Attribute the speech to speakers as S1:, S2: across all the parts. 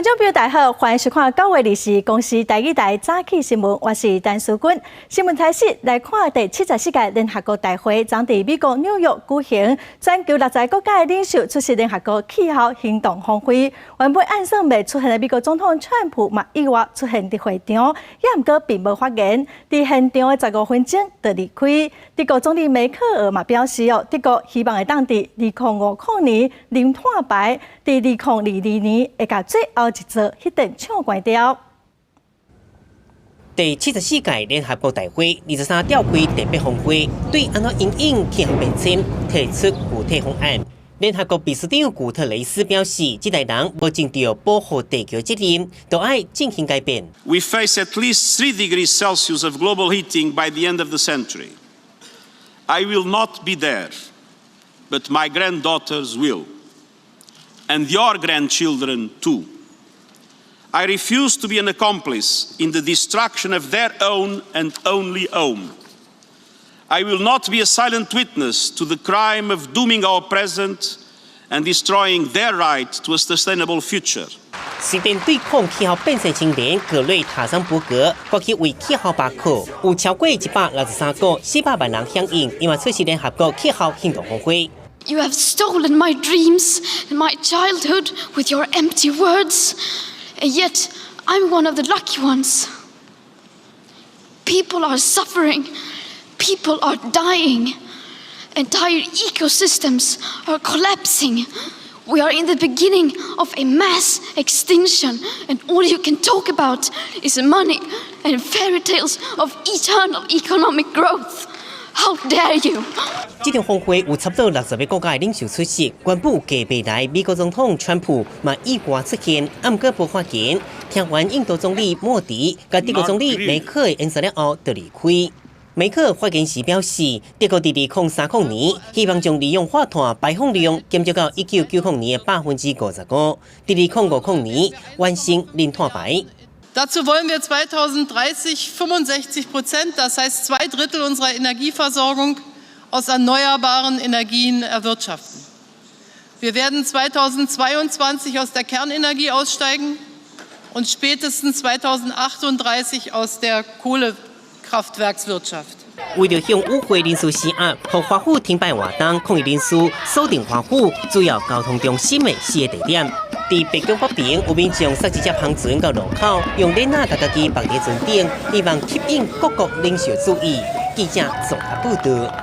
S1: 觀眾朋友大家好，歡迎收看9月20公視台語台早起新聞，我是陳淑君。新聞開始來看第74屆聯合國大會，將佇美國紐約舉行，全球60個國家的領袖出席聯合國氣候行動峰會。原本按算袂出現的美國總統川普嘛意外出現佇會場，也毋過並無發言。佇現場的15分鐘就離開。德國總理梅克爾嘛表示哦，德國希望會當佇2050年零碳排，佇2022年會共最後一座核電廠關掉。
S2: 第74屆聯合國大會23召開特別峰會，對按怎因應氣候變遷提出具體方案。聯合國秘書長古特雷斯表示，這代人無盡著保護地球責任，都愛進行改變。
S3: We face at least 3 degrees Celsius of global heating by the end of the century. I will not be there, but my granddaughters will, and your grandchildren too. I refuse to be an accomplice in the destruction of their own and only home. I will not be a silent witness to the crime of dooming our present and destroying their right to a sustainable future.
S2: 隨便對抗氣候變遷青年格瑞塔桑伯格發起為氣候罷課，有超過163國400萬人響應，因為出席聯合國氣候行動峰會。
S4: You have stolen my dreams and my childhood with your empty words. And yet, I'm one of the lucky ones. People are suffering. People are dying. Entire ecosystems are collapsing. We are in the beginning of a mass extinction, and all you can talk about is money and fairy tales of eternal economic growth. How dare you!
S2: 這場峰會有差不多60個國家的領袖出席，原本計欲來美國總統川普嘛意外出現，毋過無發言。聽完印度總理莫迪佮德國總理梅克爾演說了後，就離開。梅克爾發言時表示，德國佇2030年希望將二氧化碳排放量減少到1990年的55%，佇2050年完成零碳排。
S5: Dazu wollen wir 2030 65%, das heißt zwei Drittel unserer Energieversorgung aus erneuerbaren Energien erwirtschaften. Wir werden 2022 aus der Kernenergie aussteigen und spätestens 2038 aus der Kohlekraftwerkswirtschaft.
S2: 為著向與會人士施壓，予華府停擺活動，抗議人士鎖定華府主要交通中心的四個地點。佇白宮北邊有民眾設一隻帆船到路口，用鏈仔共家己縛佇船頂，希望吸引各國領袖注意。記者綜合報導。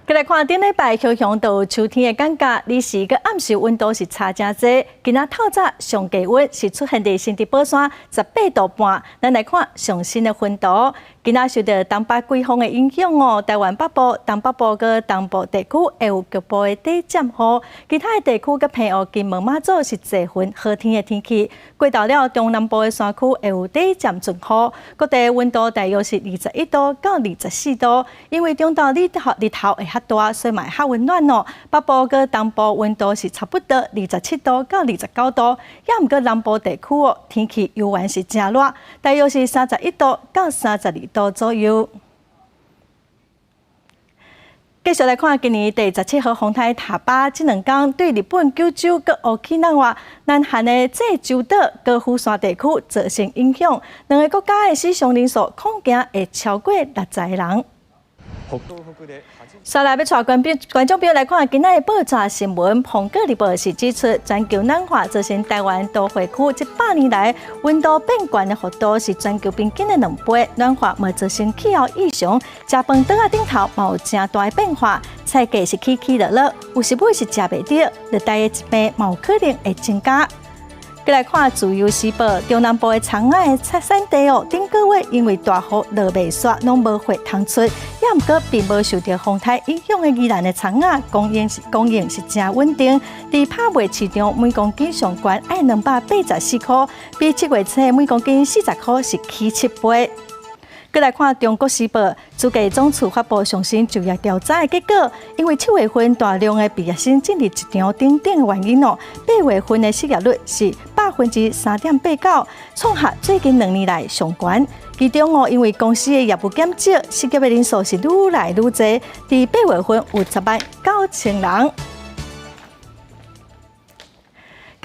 S1: 過來看頂禮拜高雄都有秋天的感覺，日時佮暗時溫度是差誠濟。今仔透早上低溫是出現佇新竹寶山18度半。咱來看上新的溫度。今仔受著東北季風的影響哦，台灣北部、東北部佮東部地區會有局部的短暫雨，其他的地區佮澎湖、金門、馬祖是濟雲好天的天氣。過晝了，中南部的山區會有短暫陣雨，各地溫度大約是21度到24度。因為中晝日頭日頭會較大，所以嘛會較溫暖哦。北部佮東部溫度是差不多27度到29度，也毋過南部地區哦，天氣猶原是誠熱，大約是31度到32度左右。繼續來看今年第17號風颱塔巴，這兩工對日本九州佮沖繩南韓的濟州島、高富山地區造成影響，兩个國家的死傷人數恐驚會超過60個人。紲來欲帶觀眾朋友來看今仔的報紙新聞，蘋果日報是指出，全球暖化造成台灣都會區這百年來溫度變懸的幅度是全球平均的2倍，暖化嘛造成氣候異常，食飯桌仔頂頭嘛有誠大的變化，菜價是起起落落，有時尾是食袂著，熱帶的疾病嘛有可能會增加。過來看《自由時報》，中南部的蔥仔的產地哦，頂個月因為大雨落袂煞，攏無貨通出，也毋過並無受著風颱影響的宜蘭的蔥仔供應是誠穩定。佇拍賣市場每公斤上懸愛284箍，比7月初每公斤40箍是起7倍。過來看《中國時報》，主計總處發布上新就業調查的結果，因為7月份大量的畢業生進入職場等等的原因哦，8月份的失業率是3.89%，創下最近2年來上懸。其中哦，因為公司的業務減少，失業的人數是愈來愈多，佇8月份有10萬9千人。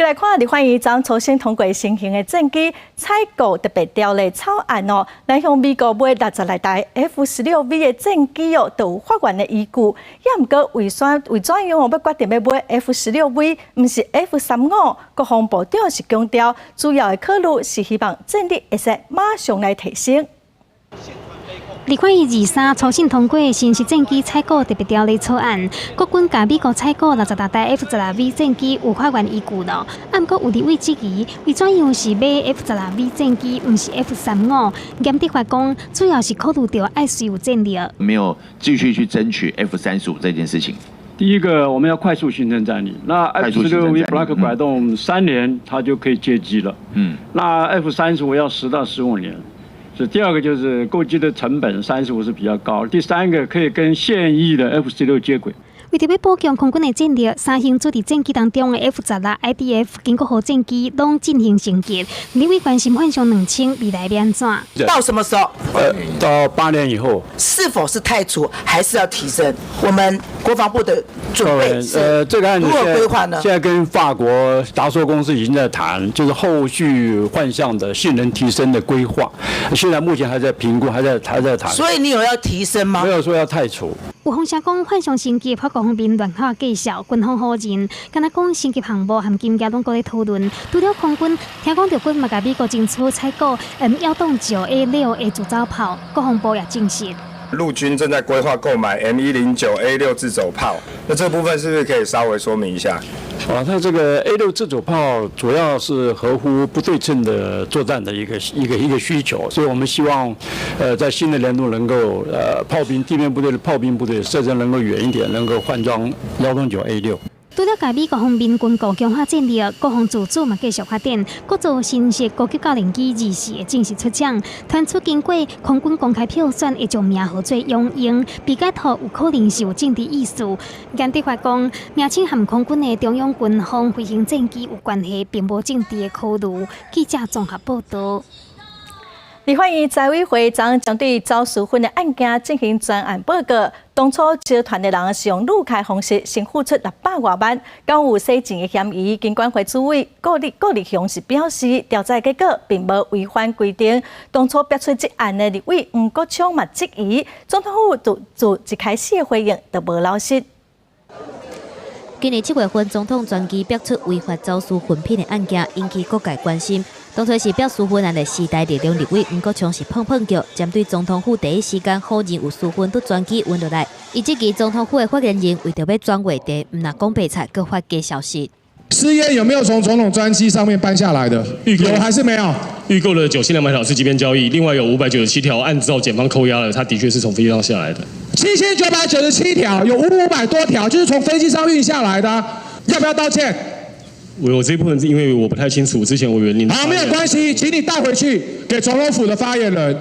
S1: 來看立法院昨初審通過新型的戰機採購特別條例草案哦，來向美國買66台 F-16V 的戰機哦，都有法源的依據。也毋過為啥為怎樣欲決定欲買 F-16V，毋是 F-35？國防部長是強調，主要的考慮是希望戰力會使馬上來提升。
S6: 立法院二三初審通過新式戰機採購特別條例草案，國軍共美國採購66台 F-16V 戰機有法源依據咯。啊，毋過有立委質疑，為怎樣是買 F-16V 戰機，毋是 F-35？嚴德發講，主要是考慮著愛隨有戰力。
S7: 沒有繼續去爭取 F-35這件事情。
S8: 第一個，我們要快速形成戰力。那 F-16V Black 拐動3年，它就可以接機了。那 F-35要10到15年。是第二個就是購機的成本35是比較高，第三個可以跟現役的 F-16接軌。
S6: 為著欲補強空軍的戰力，三型主力戰機當中的 F-16 IDF 經國號戰機攏進行升級。立委關心幻象2000未來欲按怎？
S9: 到什麼時候？
S8: 到8年以後。
S9: 是否是汰除，還是要提升？我們國防部的準備是
S8: 這個案子
S9: 如何規劃呢？
S8: 現在跟法國達索公司已經在談，就是後續幻象的性能提升的規劃。現在目前還在評估，還在談。
S9: 所以你有要提升嗎？
S8: 沒有說要汰除。
S6: 有風聲講幻象升級，法國方面亂口介紹，軍方否認。敢若講升級項目和金額攏閣咧討論。除了空軍，聽講陸軍嘛共美國爭取採購 M109 A6的自走炮，國防部也證實。
S10: 陸軍正在規劃購買 M109 A6自走炮，那這部分是不是可以稍微說明一下？
S8: 啊，它這個 A6自走炮主要是合乎不對稱的作戰的一個需求，所以我們希望，在新的年度能夠，炮兵地面部隊的炮兵部隊射程能夠遠一點，能夠換裝109 A6。
S6: 除了共美國方面軍購強化戰力，國防自主嘛繼續發展，閣造新式高級教練機24會正式出廠，傳出經過空軍公開票選會將名號做勇鷹，被解讀有可能是有政治意思。嚴德發講，名稱和空軍的中央軍方飛行戰機有關係，並無政治的考慮。記者綜合報導。
S1: 立法院財委會昨針對走私粉的案件進行專案報告。當初集團的人是用魯開方式先付出600外萬，敢有洗錢的嫌疑。金管會主委顧立雄是表示，調查結果並無違反規定。當初提出這案的立委黃國昌嘛質疑，總統府自一開始的回應就無老實。
S11: 今年7月份，總統專機爆出違法走私粉品的案件，引起各界關心。當初是爆私粉案的時代力量立委黃國昌是碰碰轎，針對總統府第一時間否認有私粉佇專機運落來。伊質疑總統府的發言人為著欲轉話題，毋但講白菜，閣發假消息。
S12: 私菸有沒有從總統專機上面搬下來的？有還是沒有？
S13: 預購了9200條是機邊交易，另外有597條按照檢方扣押了，他的確是從飛機上下來的。
S12: 7997條，有500多條，就是從飛機上運下來的，要不要道歉？
S13: 我這部分因為我不太清楚，之前委員您。
S12: 好，沒有關係，請你帶回去給總統府的發言人。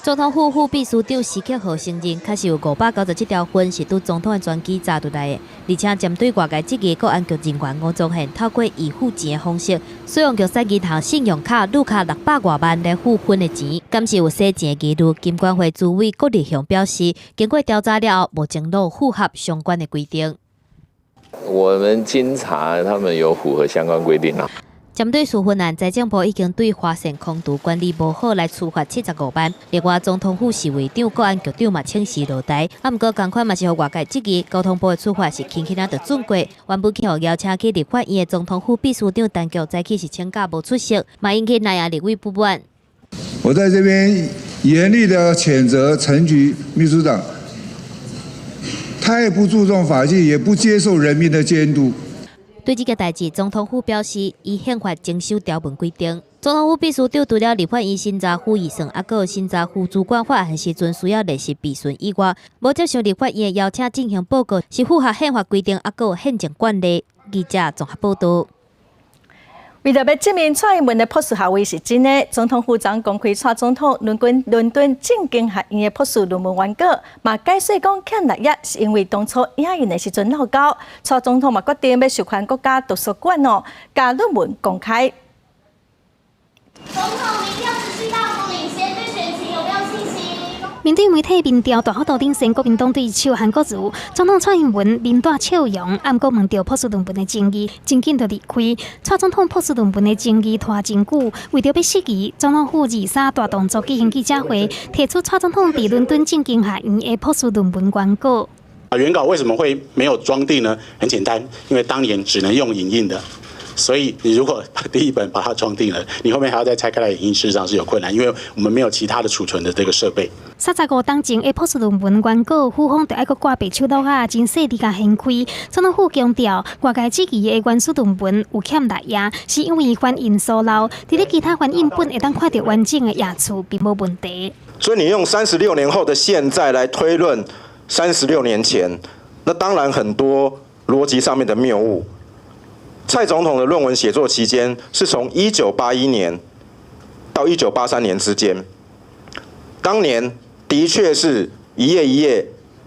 S11: 總統府副秘書長施克豪承認，確實有597條薰是佇總統的專機炸出來的，而且針對外界質疑，國安局人員吳宗憲透過預付錢的方式，使用玉山銀行信用卡魯卡600外萬來付薰的錢，敢是有洗錢的疑慮。金管會主委郭立雄表示，經過調查了後，目前攏符合相關的規定。
S14: 我們經查，他們有符合相關規定啊。
S11: 針對私粉案，財政部已經對華盛空廚管理無好來處罰75萬。另外，總統府侍衛長、國安局長嘛請辭落台。啊，毋過仝款嘛是予外界質疑，交通部的處罰是輕輕仔就準過。原本去予邀請去立法院的總統府秘書長陳菊，早起是請假無出席，嘛引起內野立委不滿。
S15: 我在這邊嚴厲的譴責陳菊秘書長，太不注重法紀，也不接受人民的監督。
S11: 對這個代誌，總統府表示，依憲法遵守條文規定。總統府秘書長除了立法院審查府預算，抑閣有審查府主管法案時陣需要列席備詢以外，無接受立法院的邀請進行報告，是符合憲法規定，抑閣有憲政慣例。記者綜合報導。
S1: 為著欲證明蔡英文的博士學位是真的，總統府昨公開蔡總統倫敦政經學院的博士論文原稿，嘛解釋講欠6頁是因為當初影印的時陣落膠。蔡總統嘛決定欲授權國家圖書館哦，共論文公開。
S16: 總統民調持續大幅領先，對選情有沒有信心？
S6: 面對媒體民調大幅度領先國民黨對手韓國瑜，總統蔡英文面帶笑容，毋過問著博士論文的爭議，真緊就離開。蔡總統博士論文的爭議拖真久，為著欲釋疑，總統府23大動作舉行記者會，提出蔡總統佇倫敦政經學院的博士論文原稿。
S16: 啊，原稿為什麼會沒有裝訂呢？很簡單，因為當年只能用影印的。所以你如果第一本把它裝訂了，你後面還要再拆開來影印，事實上是有困難，因為我們沒有其他的儲存的這個設備。
S6: 35冬前的博士論文原稿，府方著愛閣掛白手橐仔，真細膩共掀開。總統府強調，外界質疑的原始論文有欠內頁，是因為翻印疏漏，佇咧其他翻印本會當看著完整的頁數，並無問題。
S17: 所以你用三十六年後的現在來推論三十六年前，那當然很多邏輯上面的謬誤。蔡總統的論文寫作期間是從1981年到1983年之間，當年的確是一頁一頁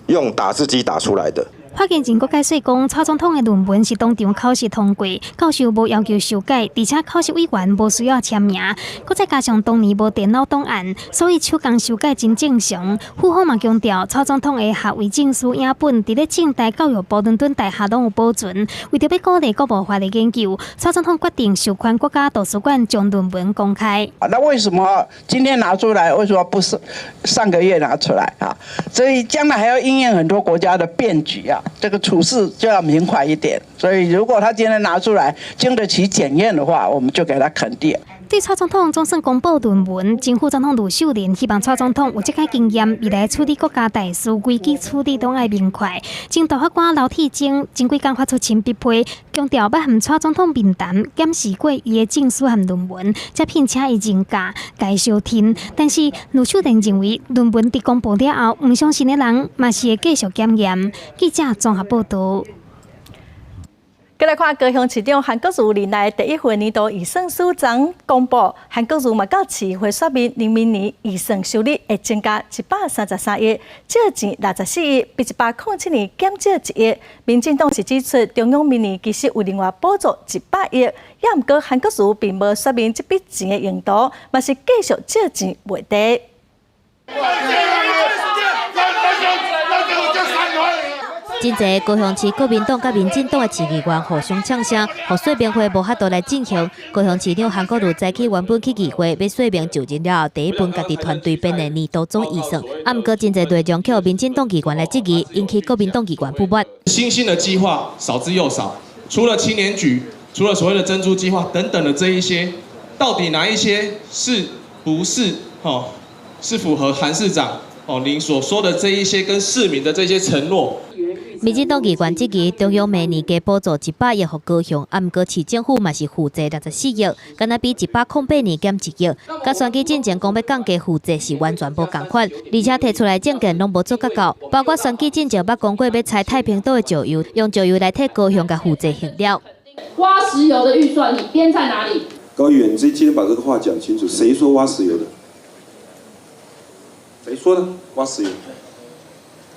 S17: 用打字機打出來的。
S6: 發言人閣解釋講，蔡總統的論文是當場口試通過，教授無要求修改，而且口試委員無需要簽名。閣再加上當年無電腦檔案，所以手工修改真正常。府方嘛強調，蔡總統的學位證書影本佇咧政大、教育部、倫敦大學攏有保存。為著欲鼓勵國無法的研究，蔡總統決定授權國家圖書館將論文公開。
S18: 那為什麼今天拿出來？為什麼不是上個月拿出來啊？所以將來還要因應很多國家的變局啊。這個處事就要明快一點，所以如果他今天拿出來經得起檢驗的話，我們就給他肯定。
S6: 對蔡總統總算公布論文，前副總統盧秀蓮希望蔡總統有這個經驗，未來處理國家大事、危機處理攏愛明快。前大法官劉鐵錚前幾工發出親筆批，強調欲和蔡總統面談，檢視過伊的證書和論文，才聘請伊任教，共相聽。但是盧秀蓮認為，論文佇公布了後，毋相信的人嘛是會繼續檢驗。記者綜合報道。
S1: 閣來看高雄市長韓國瑜任內第一份年度預算書昨公布，韓國瑜嘛到市會說明，明年預算收入會增加133億，借錢64億，比107年減少1億。民進黨是指出，中央明年其實有另外補助100億，也毋過韓國瑜並無說明這筆錢的用途，嘛是繼續借錢賣地。
S11: 真濟高雄市國民黨佮民進黨的市議員互相嗆聲，予說明會無法度來進行。高雄市長韓國瑜早起原本去議會，欲說明就任了後第一份家己團隊編的年度總預算，啊，毋過真濟內容予民進黨議員來質疑，引起國民黨議員不滿。
S19: 新興的計劃少之又少，除了青年局，除了所謂的珍珠計劃等等的這一些，到底哪一些是不是哦是符合韓市長哦您所說的這一些跟市民的這些承諾？
S11: 民進黨議員質疑中央明年加補助100億予高雄，啊，毋過市政府嘛是負債64億，敢若比108年減1億。佮選舉進前講欲降低負債是完全無仝款，而且提出來政見攏無做甲到，包括選舉進前捌講過欲採太平島的石油，用石油來替高雄共負債還了。
S20: 挖石油的預算你編在哪裡？
S21: 高議員，你今天把這個話講清楚，誰說挖石油的？誰說的？挖石油？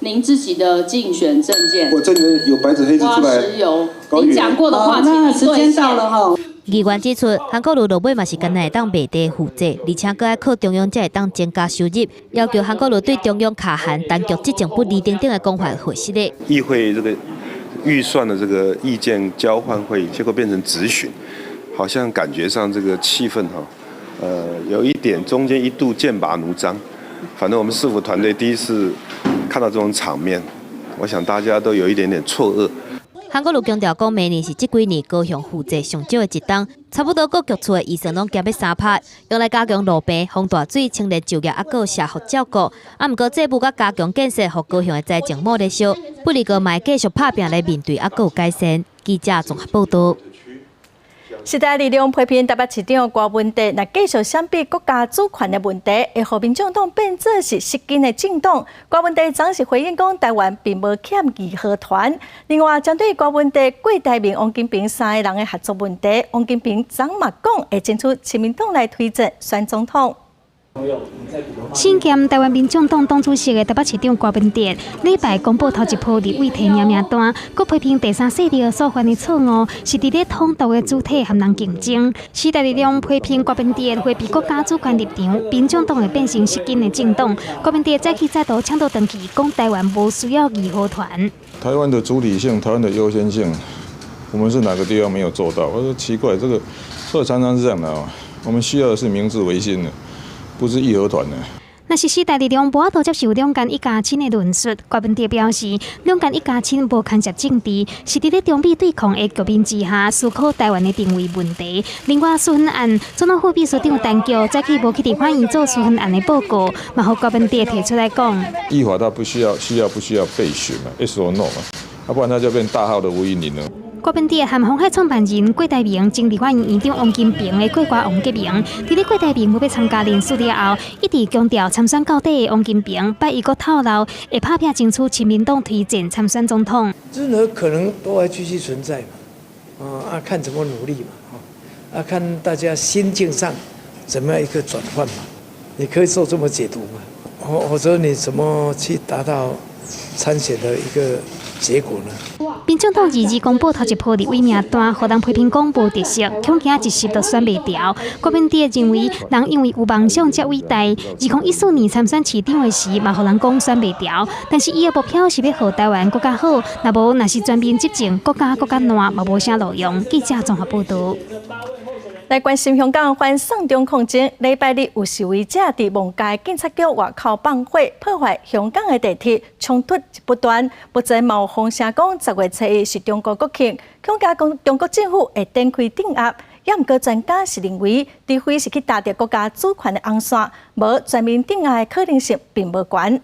S20: 您自己的競選政見，
S21: 我這裡有白紙黑字出來。
S20: 挖石油，你講過的話，
S18: 那時間到了哈。
S11: 議員指出，韓國瑜落尾嘛是干焦會當賣地負債，而且閣愛靠中央才會當增加收入，要求韓國瑜對中央敲函當局執政不利等等的講法核實的。
S21: 議會這個預算的這個意見交換會議，結果變成質詢，好像感覺上這個氣氛哈，有一點中間一度劍拔弩張。反正我們市府團隊第一次看到這種場面，我想大家都有一點點錯愕。
S11: 韓國瑜強調講，明年是這幾年高雄負債上少的一冬，差不多各局處的預算攏減欲3%，用來加強路平、防大水、青年就業，猶閣有社福照顧。啊，毋過債務佮加強建設，予高雄的財政無咧燒，不離過嘛會繼續拍拚來面對，猶閣有改善。記者綜合報道。
S1: 時代力量批評台北市長柯文哲，若繼續閃避國家主權的問題，會予民眾黨變做是失根的政黨。柯文哲昨是回應講，台灣並無欠義和團。另外，針對柯文哲、郭台銘、王金平三个人的合作問題，王金平昨嘛講會爭取親民黨來推薦選總統。
S6: 身兼台灣民眾黨黨主席的台北市長柯文哲，禮拜公布頭一波立委提名名單，閣批評第三勢力所犯的錯誤是佇咧統獨的主體和人競爭。時代力量批評柯文哲迴避國家主權立場，民眾黨會變成失根的政黨。柯文哲早起再度搶到轉去，講台灣無需要義和團。
S3: 台灣的主體性，台灣的優先性，我們是哪個地方沒有做到？我說奇怪，這個所以常常是這樣的啊，我們需要的是明治維新的。不是義和團的。
S6: 若是時代力量無法度接受兩岸一家親的論述，柯文哲表示，兩岸一家親無牽涉政治，是佇咧中美對抗的局面之下，思考台灣的定位問題。另外，紓困案總統府秘書長陳菊早起無去立法院做紓困案的報告，嘛予柯文哲提出來講。
S3: 依法他不需要需要不需要備詢嘛？Yes or no 嘛？啊，不然他就變大號的吳音寧了。
S6: 郭文哲和鴻海創辦人郭台銘、前立法院院長王金平的郭歌王結盟。佇咧郭台銘無欲參加連署了後，一直強調參選到底的王金平，拜一閣透露會拍拚爭取親民黨推薦參選總統。
S22: 任何可能都會繼續存在嘛，啊，看怎麼努力嘛，啊，看大家心境上怎麼樣一個轉換嘛，你可以做這麼解讀嘛，或者你怎麼去達到參選的一個結果呢？
S6: 民眾黨二二公布頭一波立委名單，予人批評講無特色，恐驚一時就選袂牢。郭文哲認為，人因為有夢想才偉大。2014年參選市長的時，嘛予人講選袂牢。但是伊的目標是欲予台灣閣較好，若無若是全面執政，國家閣較爛，嘛無啥路用。記者綜合報導。
S1: 來關心香港反送中抗爭，禮拜日有示威者佇旺角警察局外口放火，破壞香港的地鐵，衝突不斷。目前嘛有風聲講，10月7日是中國國慶，恐驚講中國政府會展開鎮壓。也毋過專家是認為，除非是去踏著國家主權的紅線，無全面鎮壓的可能性並無懸。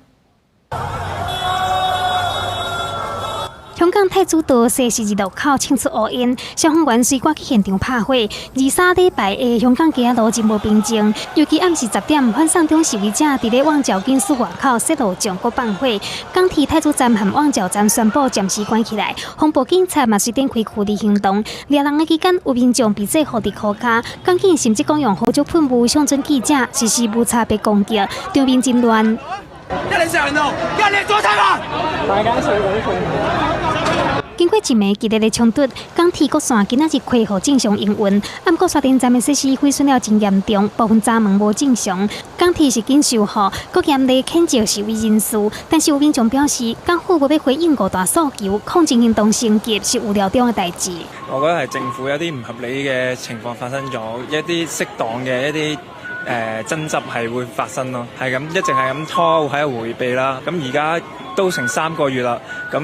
S6: 香港太子道西十字路口衝出烏煙，消防員隨趕去現場拍火。23禮拜的香港街仔路真無平靜，尤其暗時10點，反送中示威者佇咧旺角警署外口設路障，閣放火。港鐵太子站和旺角站宣布暫時關起來，防暴警察嘛隨展開驅離行動。掠人的期間，有民眾被制服佇塗跤，港警甚至講用胡椒噴霧向準記者實施無差別攻擊，場面真亂。經過一暝激烈的衝突，港鐵國線今仔日恢復正常營運。毋過沙田站的設施毀損了真嚴重，部分閘門無正常。港鐵是緊修復，閣嚴厲譴責示威人士。但是有民眾表示，港府無欲回應五大訴求，抗爭行動升級是預料中的代誌。
S23: 我覺得係政府有啲唔合理嘅情況發生咗，一啲適當嘅一啲爭執係會發生咯，係咁一直係咁拖喺度迴避啦。咁而家都成3個月啦，咁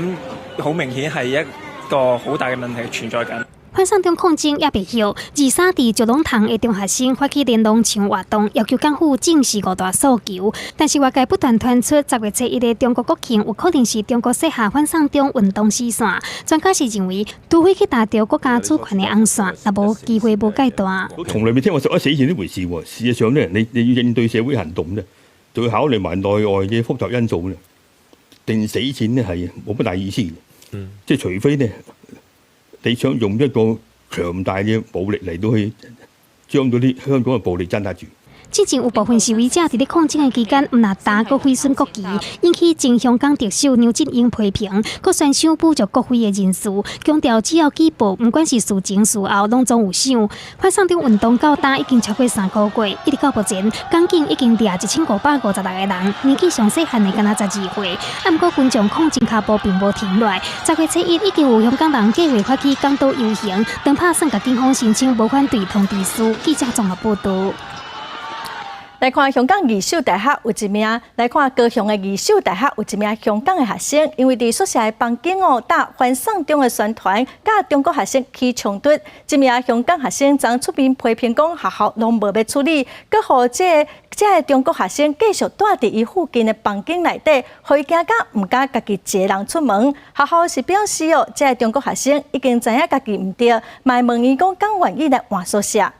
S23: 好明顯係一個好大嘅問題存在緊。
S6: 反送中抗爭猶未歇，23佇九龍塘的中學生發起連儂牆活動，要求港府正視五大訴求。但是外界不斷傳出10月7日的中國國慶有可能是中國設下反送中運動死線。專家是認為，除非去踏著國家主權的紅線，若無機會無蓋大。
S24: 從來未聽過所謂死線呢回事喎。事實上呢，你要應對社會行動呢，就要考慮埋內外嘅複雜因素呢。定死線呢係冇乜大意思嘅。即係除非呢，你想用一個強大嘅武力嚟到去將嗰啲香港嘅暴力鎮壓住。
S6: 之前有部分示威者佇咧抗爭的期間，毋但打閣毀損國旗，引起前香港特首梁振英批評，閣懸賞侮辱國徽的人士，強調只要舉報，毋管是事前事後，攏總有賞。反送中運動到今已經超過3個月，一直到目前，港警已經掠1556個人，年紀上細漢的敢若12歲。啊，毋過群眾抗爭跤步並無停落來。10月7日已經有香港人計劃發起港島遊行，當拍算共警方申請無反對通知書。記者綜合報導。
S1: 來看香港義守大學有一名，來看高雄的義守大學有一名香港的學生，因為佇宿舍的房間哦打反送中的宣傳，佮中國學生起衝突。這名香港學生昨出面批評講學校攏無欲處理，閣予這个中國學生繼續蹛佇伊附近的房間內底，予伊驚甲毋敢家己一个人出門。學校是表示哦，這个中國學生已經知影家己毋對，嘛會問伊講敢願意來換宿舍。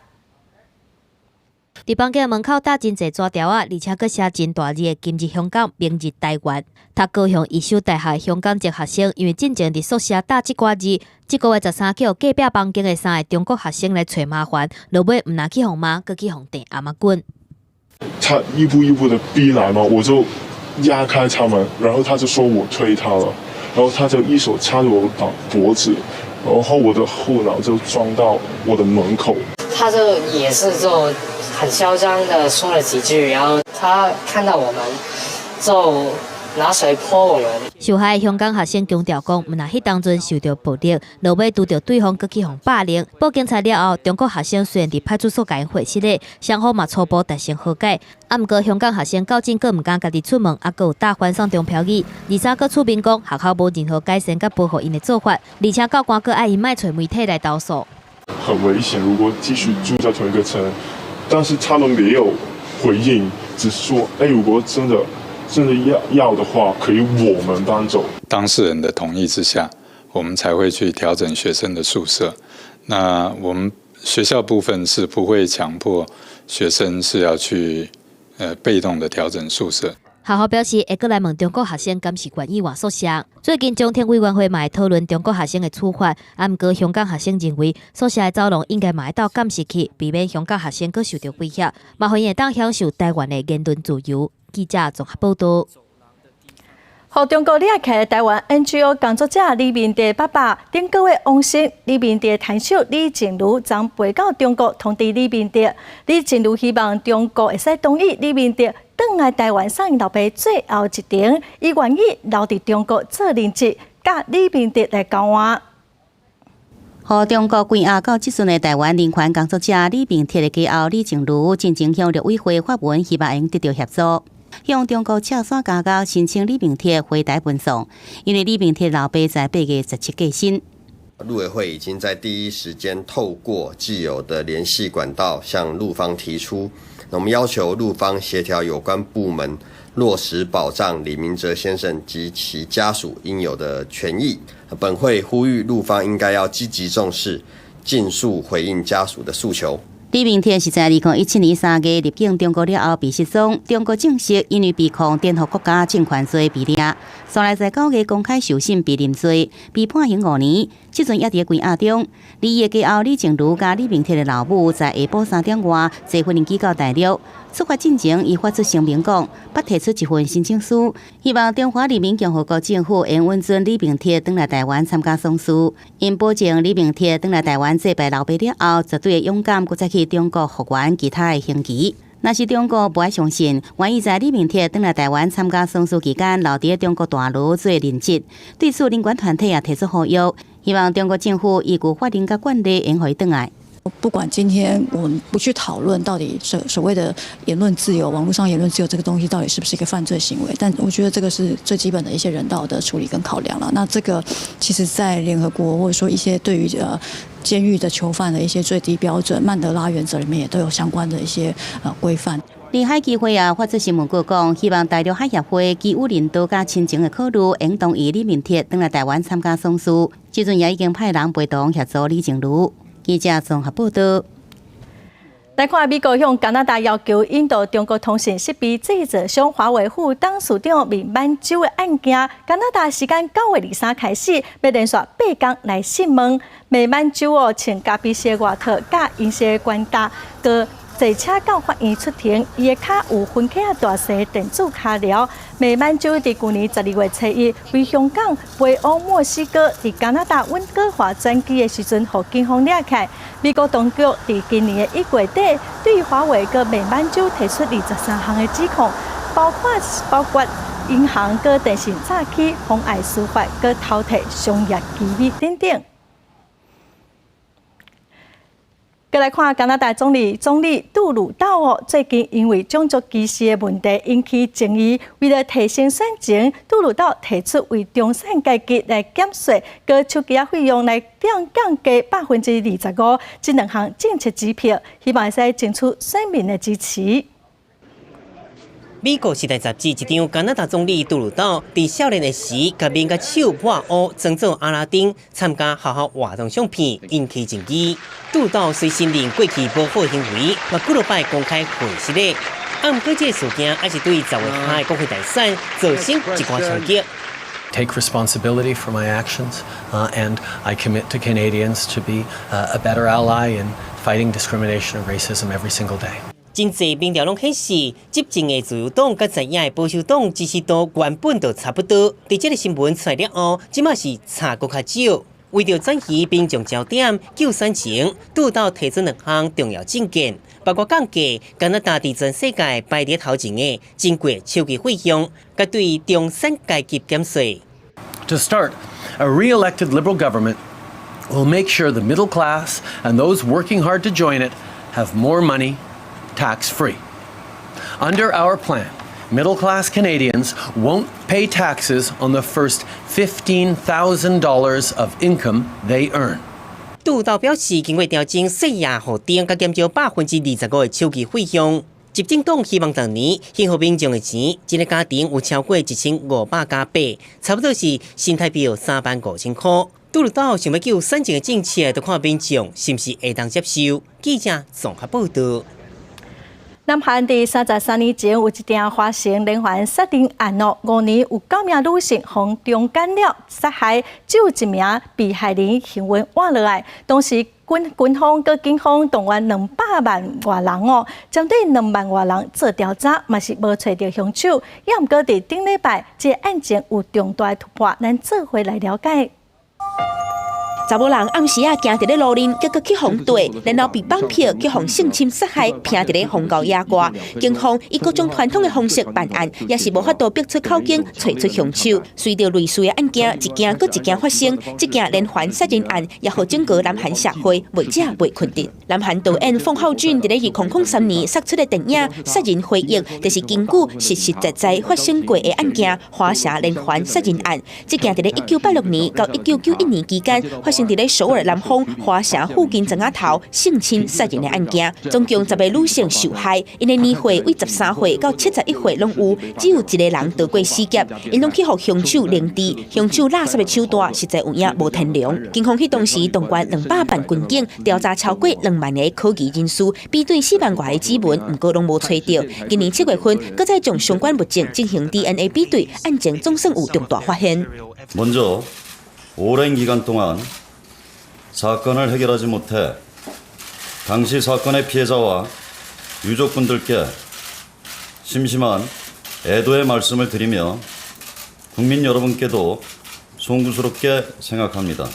S11: 佇房間門口搭真濟紙條仔，而且閣寫真大字的“今日香港，明日台灣”。讀高雄義守大學香港籍學生，因為進前佇宿舍貼這寡字，這個月13去予隔壁房間的三个中國學生來揣麻煩，落尾毋但去予罵，閣去予掟頷仔棍。
S2: 他一步一步的逼來嘛，我就壓開他們，然後他就說我推他了，然後他就一手掐住我的脖子，然後我的後腦就撞到我的門口。
S4: 他就也是就很囂張的說了幾句，然後他看到我們就拿水潑我們。
S11: 受害香港學生強調講，毋但彼當陣受著暴力，落尾拄著對方閣去予霸凌。報警察了後，中國學生雖然佇派出所共𪜶會失咧，雙方嘛初步達成和解。啊，毋過香港學生到今閣毋敢家己出門，啊，閣有大翻送中標語，而且閣出面講學校無任何改善佮保護𪜶的做法，而且教官閣愛𪜶莫揣媒體來投訴。
S2: 很危險，如果繼續住在同一個層，但是他們沒有回應，只是說，哎，如果真的真的要的話，可以我們搬走。
S5: 當事人的同意之下，我們才會去調整學生的宿舍。那我們學校部分是不會強迫學生是要去被動的調整宿舍。
S11: 學校表示會閣來問中國學生，敢是願意換宿舍。最近中庭委員會嘛會討論中國學生的處罰，啊，毋過香港學生認為宿舍的走廊應該嘛會鬥監視器，避免香港學生閣受著威脅，嘛予𪜶會當享受台灣的言論自由。記者綜合報道。
S1: 予中國掠起台灣 NGO 工作者李明哲爸爸頂個月往生，李明哲牽手李淨瑜將飛到中國通知李明哲。李淨瑜希望中國會使同意李明哲轉來台灣送𪜶老爸最後一程，伊願意留佇中國做人質，佮李明哲來交換。
S7: 予中國關押到這陣的台灣人權工作者李明哲的家後李淨瑜進前向陸委會發文，希望會得著協助，向中國赤山監獄申請李明哲回台運送，因為李明哲老爸在8月17過身。
S25: 陸委會已經在第一時間透過既有的聯繫管道向陸方提出，那我們要求陸方協調有關部門落實保障李明哲先生及其家屬應有的權益。本會呼籲陸方應該要積極重視，盡速回應家屬的訴求。
S7: 李明哲是在2017年3月入境中國了後被失蹤，中國證實因為被控顛覆國家政權罪被掠，後來在9月公開受審被認罪，被判刑5年，這陣猶佇關押中。伊的家後李淨瑜佮李明哲的老母在下晡3點外坐飛機到大陸。出發進前，伊發出聲明講，欲提出一份申請書，希望中華人民共和國政府會允准李明哲轉來台灣參加喪事，𪜶保證李明哲轉來台灣祭拜老爸了後，絕對會勇敢閣再去中國復原其他的刑期。若是中國無愛相信，願意在李明哲轉來台灣參加喪事期間，留佇中國大陸做人質。對此，人權團體也提出呼籲，希望中國政府依據法令佮慣例，會予伊轉來。
S26: 不管今天我們不去討論到底所謂的言論自由，網絡上言論自由這個東西到底是不是一個犯罪行為，但我覺得這個是最基本的一些人道的處理跟考量了。那這個其實，在聯合國或者說一些對於監獄的囚犯的一些最低標準，曼德拉原則裡面也都有相關的一些規範。
S7: 臨海基會也發出新聞稿講，希望大陸海協會基於人道佮親情的考慮，會同意李明哲轉來台灣參加喪事。這陣也已經派人陪同協助李淨瑜。記者綜合報道。
S1: 來看美國向加拿大要求引渡中國通訊設備製造商華為副董事長孟晚舟的案件，加拿大時間9月23開始，欲連續8工來訊問孟晚舟哦，穿咖啡色外套、佮銀色冠帶，閣坐車到法院出庭，伊的跤有分開仔大細電子跤鐐。孟晚舟佇舊年12月初1為香港飛往墨西哥，佇加拿大溫哥華轉機的時陣，予警方掠起來。美國當局佇今年的1月底，對華為佮孟晚舟提出23項的指控，包括銀行佮電信詐欺、妨礙司法、佮偷提商業機密等等。閣來看加拿大總理杜魯道哦，最近因為種族歧視的問題引起爭議，為了提升選情，杜魯道提出為中產階級來減稅，閣手機仔費用來降低25%，這兩項政策指標，希望會使爭取選民的支持。
S27: 美國時代雜誌一張加拿大總理杜魯道佇少年的時，共面佮手抹烏，裝做阿拉丁參加學校活動相片，引起爭議。杜魯道雖承認過去無好行為，嘛幾落擺公開回失禮。啊，毋過這个事件，猶是對10月下的國會大選造成一寡衝擊。
S28: Take responsibility for my actions, and I commit to Canadians to be a better ally in fighting discrimination and racism every single day.
S27: 真濟民調攏顯示，執政的自由黨佮在野的保守黨支持度原本就差不多。佇這个新聞出來了後，這馬是差閣較少。為著轉移民眾焦點，救選前，杜魯道提出兩項重要政見，包括降低加拿大佇全世界排佇頭前的珍貴手機費用，佮對中產階級減稅。
S28: To start, a re-elected Liberal government will make sure the middle class and those working hard to join it have more money tax-free. Under our plan, middle-class Canadians won't pay taxes on the first $15,000 of income they earn.
S27: 杜魯道表示，經過調整稅額予定，佮減少25%的手機費用。執政黨希望逐年還予民眾的錢，一个家庭有超過1500加幣，差不多是新台幣35,000箍。杜魯道想欲救選情的政策，著看民眾是毋是會當接受。記者綜合報導。
S1: 南韓佇33年前有一件華城連環殺人案哦，5年有九名女性予強姦了殺害，只有一名被害人幸運活落來。當時軍方佮警方動員200萬外人哦，針對2萬外人做調查，嘛是無揣著兇手。也毋過佇頂禮拜，這个案情有重大突破，咱做伙來了解。
S8: 查某人暗時仔行佇咧路面，結果去予綴，然後被綁票去予性侵殺害，拚佇咧荒郊野外。警方以各種傳統的方式辦案，也是無法度逼出口供，揣出兇手。隨著類似的案件一件閣一件發生，這件連環殺人案也予整個南韓社會袂食袂睏著。南韓導演奉孝俊佇咧2003年釋出的電影《殺人回憶》，就是根據實實在在發生過的案件——華城連環殺人案。這件佇咧1986年到1991年期間發生佇咧首爾南方華城附近庄仔頭性侵殺人的案件，總共10個女性受害，𪜶的年歲對13歲到71歲攏有，只有一个人逃過死劫，𪜶攏去予兇手凌遲，兇手勒索的手段實在有影無天良。警方彼當時動員200萬軍警調查超過2萬个可疑人士，比對4萬外个指紋，毋過攏無揣著。今年7月份，閣再將相關物證進行 DNA 比對，案情總算有重大發現。
S9: 먼저 오랜 기간 동안 사건을 해결하지 못해 당시 사건의 피해자와 유족분들께 심심한 애도의 말씀을 드리며 국민 여러분께도 송구스럽게 생각합니다.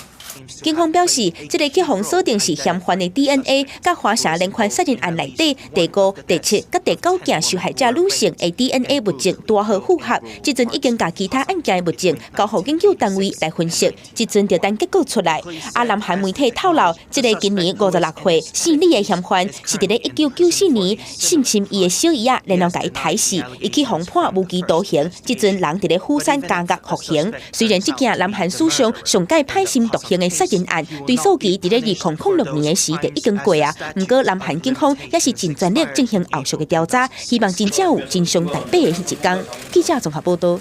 S8: 警方表示，這个去予鎖定是嫌犯的 DNA，佮華城連環殺人案內底第五、第七、佮第九件受害者女性的 DNA 物證拄好符合，這陣已經共其他案件的物證交予研究單位來分析，這陣就等結果出來。啊，南韓媒體透露，這个今年56歲姓李的嫌犯，是佇咧1994年性侵伊的小姨仔，然後共伊刣死，伊去予判無期徒刑，這陣人佇咧釜山監獄服刑。雖然這件南韓史上上蓋判心毒刑的殺人案，追訴期佇咧2006年的時就已經過啊，毋過南韓警方也是盡全力進行後續的調查，希望真正有真相大白的彼一天。記者綜合報導。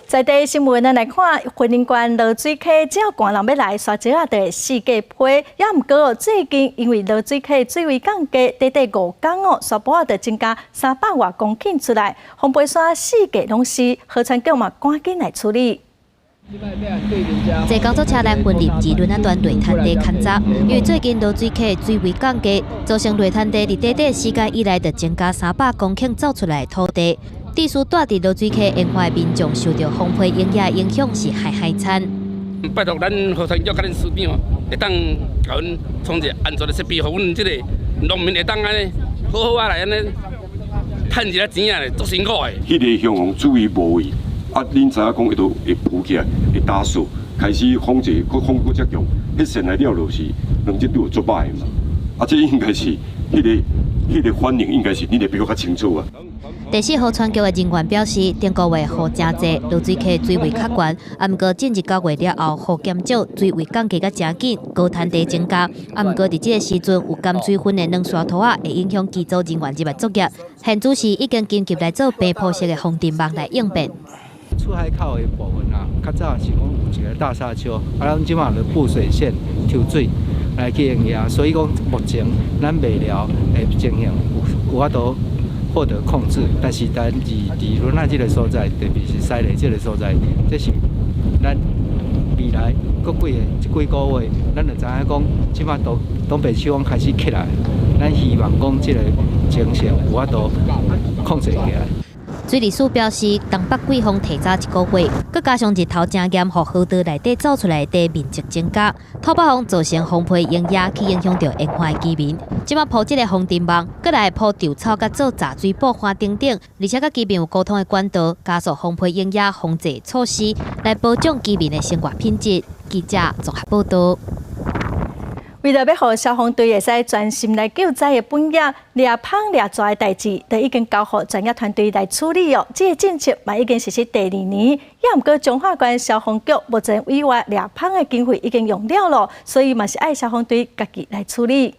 S1: 在地新聞，咱來看，雲林縣濁水溪，只要寒人欲來，沙石仔就會四界飛。也毋過最近因為濁水溪水位降低，短短5工哦，沙埔仔就增加300外公頃出來，風飛沙四界攏是，河川局嘛趕緊來處理。
S11: 坐工作車來雲林二崙仔段泥灘地勘察，因為最近濁水溪水位降低，造成泥灘地佇短短時間以內就增加300公頃走出來的土地。致使蹛佇濁水溪沿岸的民眾受著風飛影響，影響是害害慘。
S10: 拜託咱河川局佮恁市長，會當共阮創一个安全的設備，予阮這个農民會當按呢好好仔來按呢趁一下錢仔咧，足辛苦的。
S12: 彼个鄉方水位無位，啊，恁知影講伊都會浮起來，會打掃，開始風濟，閣風閣遮強，彼線來了就是兩隻都有足歹的嘛。啊，這應該是彼个反應，應該是恁會比我較清楚啊。
S11: 第四河川局的人員表示，頂個月雨誠濟，濁水溪水位較懸，啊，毋過進入9月了後，雨減少，水位降低甲誠緊，高灘地增加，啊，毋過佇這个時陣有含水分的軟沙土仔，會影響機組人員入來作業。現主時已經緊急來做平鋪式的防塵網來應變。
S13: 出海口的部分啊，較早是講有一个大沙丘，啊，咱這馬就布水線抽水來去營業，所以講目前咱未了的情形有法度獲得控制，但是咱佇崙仔這个所在，特別是西螺這个所在，這是咱未來閣幾個這幾個月，咱就知影講，這馬東北季風開始起來，咱希望講這個情形有法度控制起來。
S11: 水利署表示，東北季風提早一個月，閣加上日頭誠炎，予河道內底走出來的泥面積增加，吐北風造成風皮湧葉，去影響著沿岸的居民。這擺鋪這个防塵網，閣來鋪稻草，佮做閘水布花等等，而且佮居民有溝通的管道，加速風皮湧葉防治措施，來保障居民的生活品質。記者綜合報道。
S1: 為著欲予消防隊會使專心來救災的本業，掠蜂掠蛇的代誌，都已經交予專業團隊來處理哦。這个政策嘛已經實施第二年，也毋過彰化縣消防局目前委外掠蜂的經費已經用了囉，所以嘛是愛消防隊家己來處理。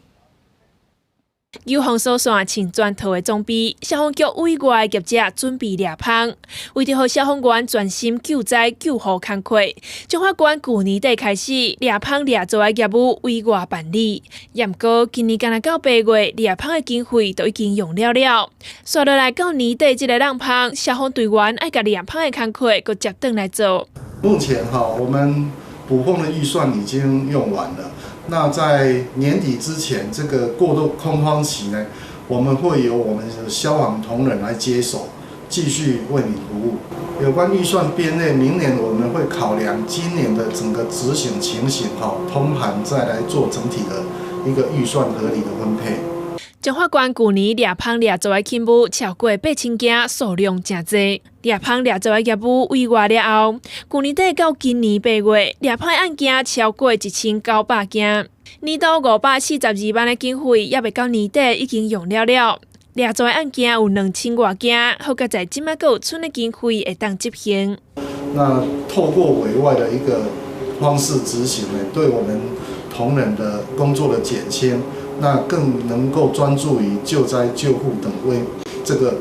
S14: 消防疏線穿全套的裝備，消防局委外業者準備掠蜂，為著予消防員專心救災救護工課，彰化縣舊年底開始掠蜂掠蛇的業務委外辦理。毋過今年干焦到8月，掠蜂的經費都已經用了了。紲落來到年底這个朗蜂，消防隊員愛共掠蜂的工課閣接轉來做。
S15: 目前哈，我們補蜂的預算已經用完了。那在年底之前，這個過渡空窗期呢，我們會由我們的消防同仁來接手，繼續為你服務。有關預算編列，明年我們會考量今年的整個執行情形，哈，通盤再來做整體的一個預算合理的分配。
S14: 彰化縣舊年掠蜂掠蛇的勤務超過8000件，數量誠濟。掠蜂掠蛇的業務委外了後，舊年底到今年8月，掠蜂的案件超過1900件。年度542萬的經費，猶未到年底已經用了了。掠蛇的案件有2000外件，好佳哉這擺閣有賰的經費會當執行。
S15: 那透過委外的一個方式執行呢，對我們同仁的工作的減輕。那更能夠專注於救災救護等為這個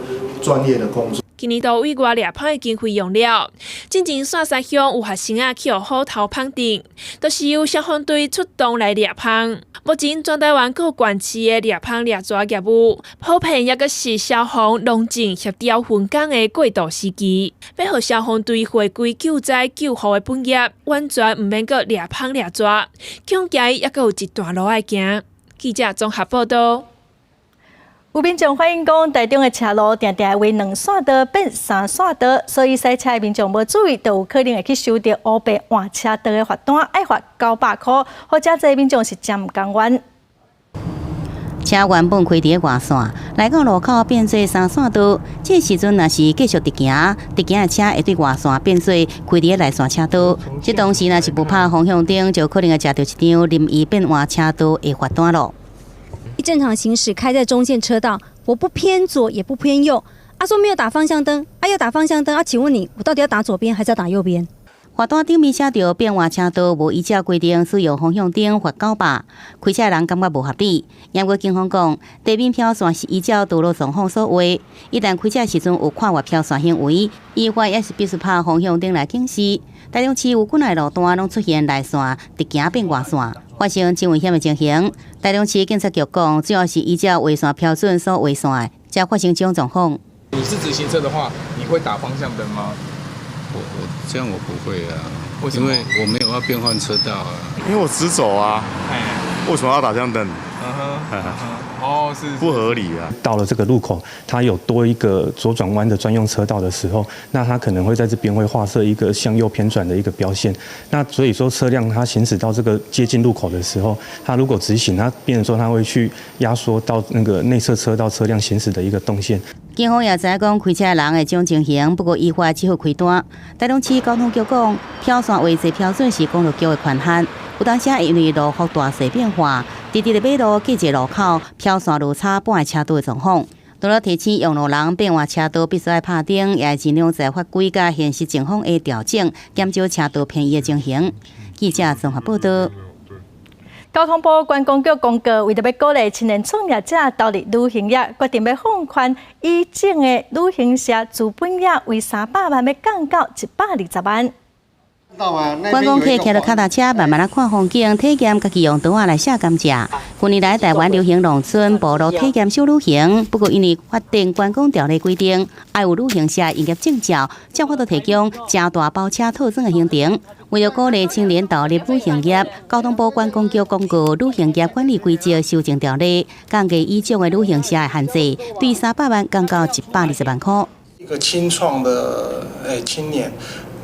S15: 專業的工作。
S14: 今年度委外掠蜂的經費用了，進前線山鄉有學生仔去予虎頭蜂蜇，都是由消防隊出動來掠蜂。目前全台灣各縣市的掠蜂掠蛇業務，普遍猶閣是消防、農政協調分工的過渡時期，欲予消防隊回歸救災救護的本業，完全毋免閣掠蜂掠蛇，恐驚猶閣有一段路愛行。記者綜合報道。
S1: 有民眾反映講，台中的車路定定會兩線道變三線道，所以駛車的民眾無注意，就有可能會去收著烏白換車道的罰單，愛罰900箍，予遮濟民眾是誠毋甘願。
S7: 車原本開佇咧外線，來到路口變做三線道，這時陣若是繼續直行，直行的車會對外線變做開佇咧內線車道。這當時若是無拍方向燈，就可能會食著一張任意變換車道的罰單囉。
S16: 正常行駛開在中線車道，我不偏左也不偏右。啊說沒有打方向燈，啊要打方向燈啊？請問你，我到底要打左邊還是要打右邊？
S7: 罰單頂面寫著變換車道無依照規定使用方向燈罰900，開車人感覺無合理。不過警方講，地面飄線是依照道路狀況所畫，一旦開車時陣有跨越飄線行為，依法也是必須拍方向燈來警示。台中市有幾若路段攏出現內線直行變外線，發生真危險的情形。台中市警察局講，主要是依照畫線標準所畫線的，才發生這種狀況。
S17: 你是直行車的話，你會打方向燈嗎？
S5: 我這樣我不會啊，因為我沒有要變換車道啊。
S18: 因為我直走啊，為什麼要打方向燈？
S17: 哦，是
S18: 不合理啊。
S19: 到了這個路口，它有多一個左轉彎的專用車道的時候，那它可能會在這邊會劃設一個向右偏轉的一個標線。那所以說，車輛它行駛到這個接近路口的時候，它如果直行，它變成說它會去壓縮到那個內側車道車輛行駛的一個動線。
S7: 警方也知影講開車的人會這種情形，不過依法只好開單。台中市交通局講，飄線畫設標準是公路局的權限，有當時會因為路幅大細變化，佇佇咧馬路隔一個路口飄線落差半个車道的狀況。除了提醒用路人變換車道必須愛拍燈，也會盡量在法規佮現實情況下調整，減少車道偏移的情形。記者綜合報道。
S1: 交通部觀光局公告，為著欲鼓勵青年創業者投入旅行業，決定欲放寬以前的旅行社資本額為300萬，欲降到120萬。
S7: 觀光客騎著跤踏車，慢慢仔看風景，體驗家己用刀仔來寫甘蔗。近年來，台灣流行農村部落體驗小旅行，不過因為法定觀光條例規定，愛有旅行社營業證照，才有法度提供誠大包車套裝的行程。為著鼓勵青年投入旅行業，交通部觀光局公告旅行業管理規則修正條例，降低乙種的旅行社的限制，對300萬降到120萬箍。
S3: 一個青創的青年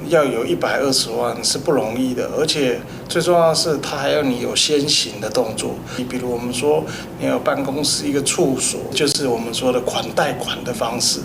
S3: 要有120萬是不容易的，而且最重要的是，他還要你有先行的動作。你比如我們說，你有辦公室一個處所，就是我們說的款貸款的方式。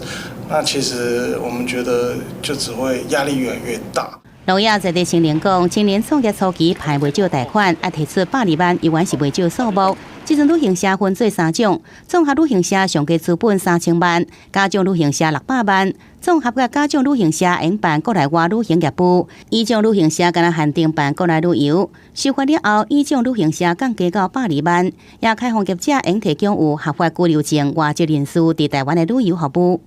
S3: 那其實我們覺得就只會壓力越來越大。
S7: 農業在地青年講，青年創業初期歹袂少貸款，愛提出120萬，猶原是袂少數目。這陣旅行社分做三種，綜合旅行社上低資本3000萬，甲種旅行社600萬，綜合佮甲種旅行社會用辦國內外旅行業務，乙種旅行社干焦限定辦國內旅遊。修法了後，乙種旅行社降低到120萬，也開放業者會用提供有合法居留證外籍人士佇台灣的旅遊服務。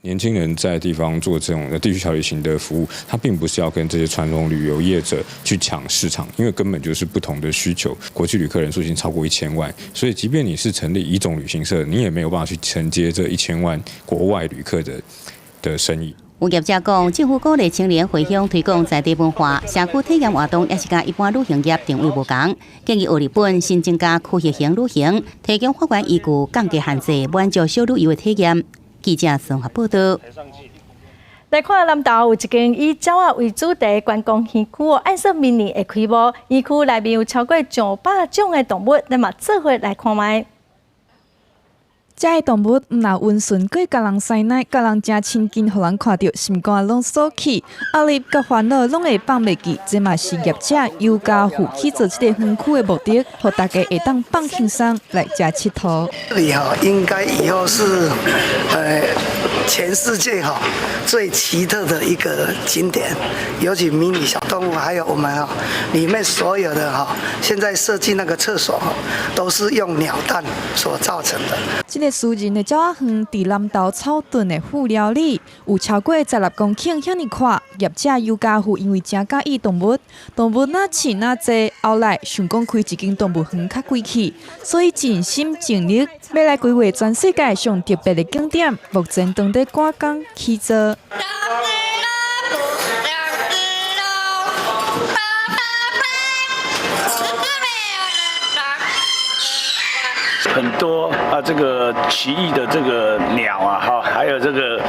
S4: 年輕人在地方做這種地區小旅行的服務，他並不是要跟這些傳統旅遊業者去搶市場，因為根本就是不同的需求。國際旅客人數已經超過1000萬，所以即便你是成立乙種旅行社，你也沒有辦法去承接這1000萬國外旅客的生意。
S7: 有業者講，政府鼓勵青年回鄉推廣在地文化、社區體驗活動，也是佮一般旅行業定位無仝。建議學日本新增加區域型旅行，提供法源依據，降低限制，滿足小旅遊的體驗。記者綜合報道。
S1: 來看南投有一間以鳥仔為主題觀光園區哦，按說明年會開幕。園區內面有超過上百種的動物，咱嘛做伙來看覓。
S6: 遮的動物毋若溫順，閣會共人師奶，共人誠親近，予人看著心肝攏鎖起，壓力佮煩惱攏會放袂記。這嘛是業者邱家富去做這个園區的目的，予大家會當放輕鬆來遮𨑨迌。
S20: 這裡哈應該以後是，全世界哈最奇特的一個景點，尤其迷你小動物，還有我們哈裡面所有的哈，現在設計那個廁所哈，都是用鳥蛋所造成的。
S6: 這个私人的鳥仔園佇南投草屯的富寮里，有超過16公頃遐爾闊。業者邱家富因為誠佮意動物，動物若飼若濟，後來想講開一間動物園較貴氣，所以盡心盡力欲來規劃全世界上特別的景點。目前正佇趕工起造。
S21: 很多啊，這個奇異的這個鳥啊，哈，還有這個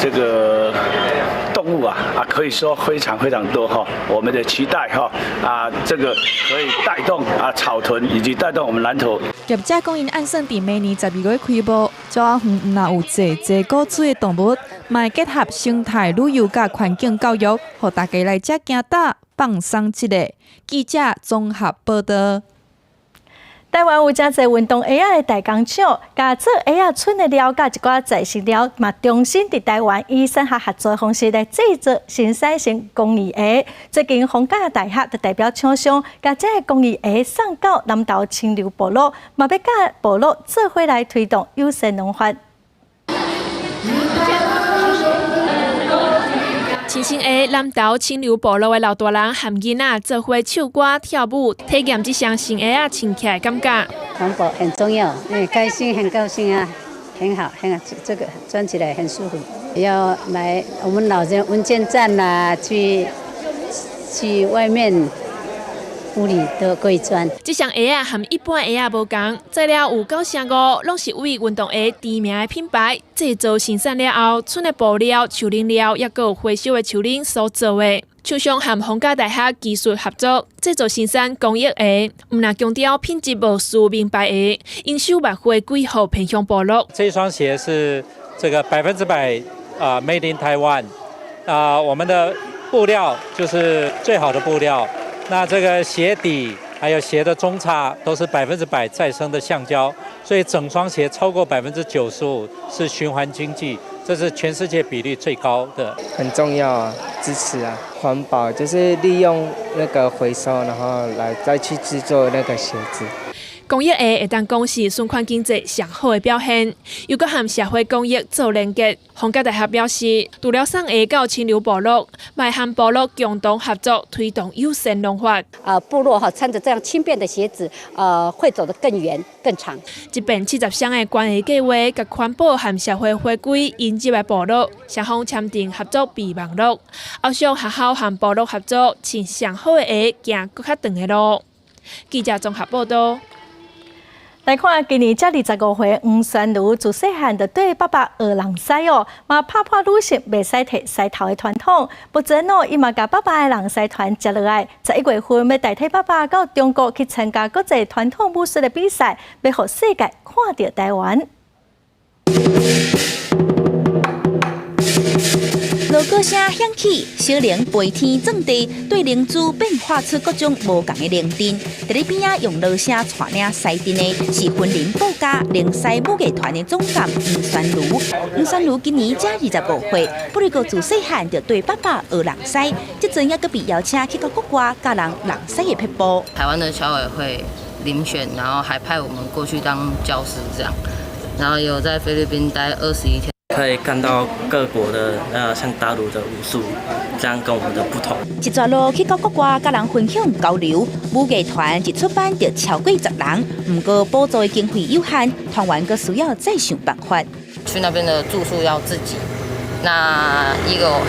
S21: 這個動物啊，可以說非常非常多哈。我們的期待哈啊，這個可以帶動啊草屯以及帶動我們南投。
S6: 業者講，𪜶按算佇明年12月開幕，鳥仔園毋若有濟濟古錐的動物，嘛會結合生態旅遊佮環境教育，予大家來遮行搭放鬆一下。記者綜合報道。
S1: 台灣有誠濟運動鞋仔的代工廠，共做鞋仔賰的料，佮一寡再生料，嘛重新佇台灣以產學合作方式來製作生產型工藝鞋。最近逢甲大學就代表廠商，共這个工藝鞋送到南投清流部落，嘛欲佮部落做伙來推動有機農法。
S14: 親身的南投清流部落的老大人和囡仔做伙唱歌跳舞，體驗這雙新鞋仔穿起來感覺。
S22: 環保很重要，很開心，很高興啊，很好，很好，這個穿起來很舒服。要來我們老人文健站啦，去外面屋裡都可以穿。
S14: 這雙鞋仔和一般鞋仔無仝，材料有95%攏是為運動鞋知名的品牌製造生產了後，賰的布料、樹奶料，抑閣有回收的樹奶所做的。廠商和逢甲大學技術合作，製造生產工藝鞋，毋但強調品質無輸名牌鞋，營收嘛會歸予偏鄉部落。
S23: 這雙鞋是這個100%啊，Made in Taiwan 啊，我們的布料就是最好的布料。那這個鞋底還有鞋的中叉都是100%再生的橡膠，所以整雙鞋超過95%是循環經濟，這是全世界比例最高的。
S24: 很重要啊，支持啊，環保就是利用那個回收，然後來再去製作那個鞋子。
S14: 公益鞋會當講是循環經濟上好的表現，又閣和社會公益做連結。逢甲大學表示，除了送鞋到清流部落，嘛和部落共同合作推動友善農法。
S2: 部落哈穿着這樣輕便的鞋子，會走得更遠更長。
S14: 一遍70雙的捐鞋計劃，佮環保和社會回歸引入的部落，雙方簽訂合作備忘錄，後續學校和部落合作，穿上好的鞋，行閣較長的路。記者綜合報道。
S1: 來看今年才25歲黃宣如自細漢就綴爸爸學人師哦，嘛拍破女性袂使提獅頭的傳統。目前哦，伊嘛共爸爸的人師團接落來，11月份欲代替爸爸到中國去參加國際傳統武術的比賽，欲予世界看著台灣。
S8: 鑼鼓聲響起，小龍飛天鑽地，對龍珠變化出各種無仝的龍陣。佇咧邊仔用鑼聲帶領獅陣的是雲林布家龍獅武藝團的總監黃宣如。黃宣如今年才25歲，不過自細漢就綴爸爸學人獅，這陣猶閣被邀請去到國外教人人獅的撇步。
S9: 台灣的僑委會遴選，然後還派我們過去當教師，這樣，然後有在菲律賓待21天。
S10: 可以看到各國的，像大陸的武術，這樣跟我們的不同。
S8: 一逝路去到國外，佮人分享交流，武藝團一出班就超過10人。毋過補助的經費有限，團員閣需要再想辦法。
S9: 去那邊的住宿要自己，那一個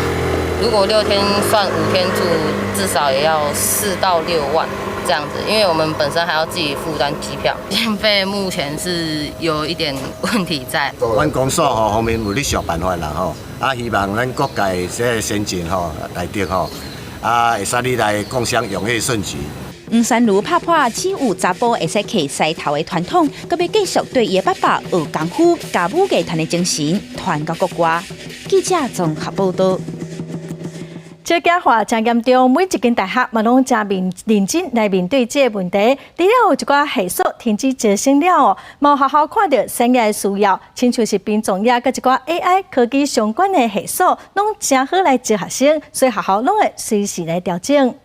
S9: 如果6天算5天住，至少也要4到6萬這樣子，因為我們本身還要自己負擔機票，經費目前是有一點問題在。
S25: 阮公所吼方面有咧想辦法啦吼，啊希望咱各界這個先進吼來得吼，啊會使你來共襄勇業盛舉。
S8: 黃宣如拍破只有查埔會使騎獅頭的傳統，閣欲繼續綴伊的爸爸學功夫，共武藝團的精神傳到國外。記者綜合報道。
S1: 少子化誠嚴重，每一間大學嘛攏誠面認真來面對這個問題。除了有一寡系所停止招生了，嘛有學校看著產業的需要，親像是殯葬業佮一寡 AI 科技相關的系所，攏誠好來招學生，所以學校攏會隨時來調整。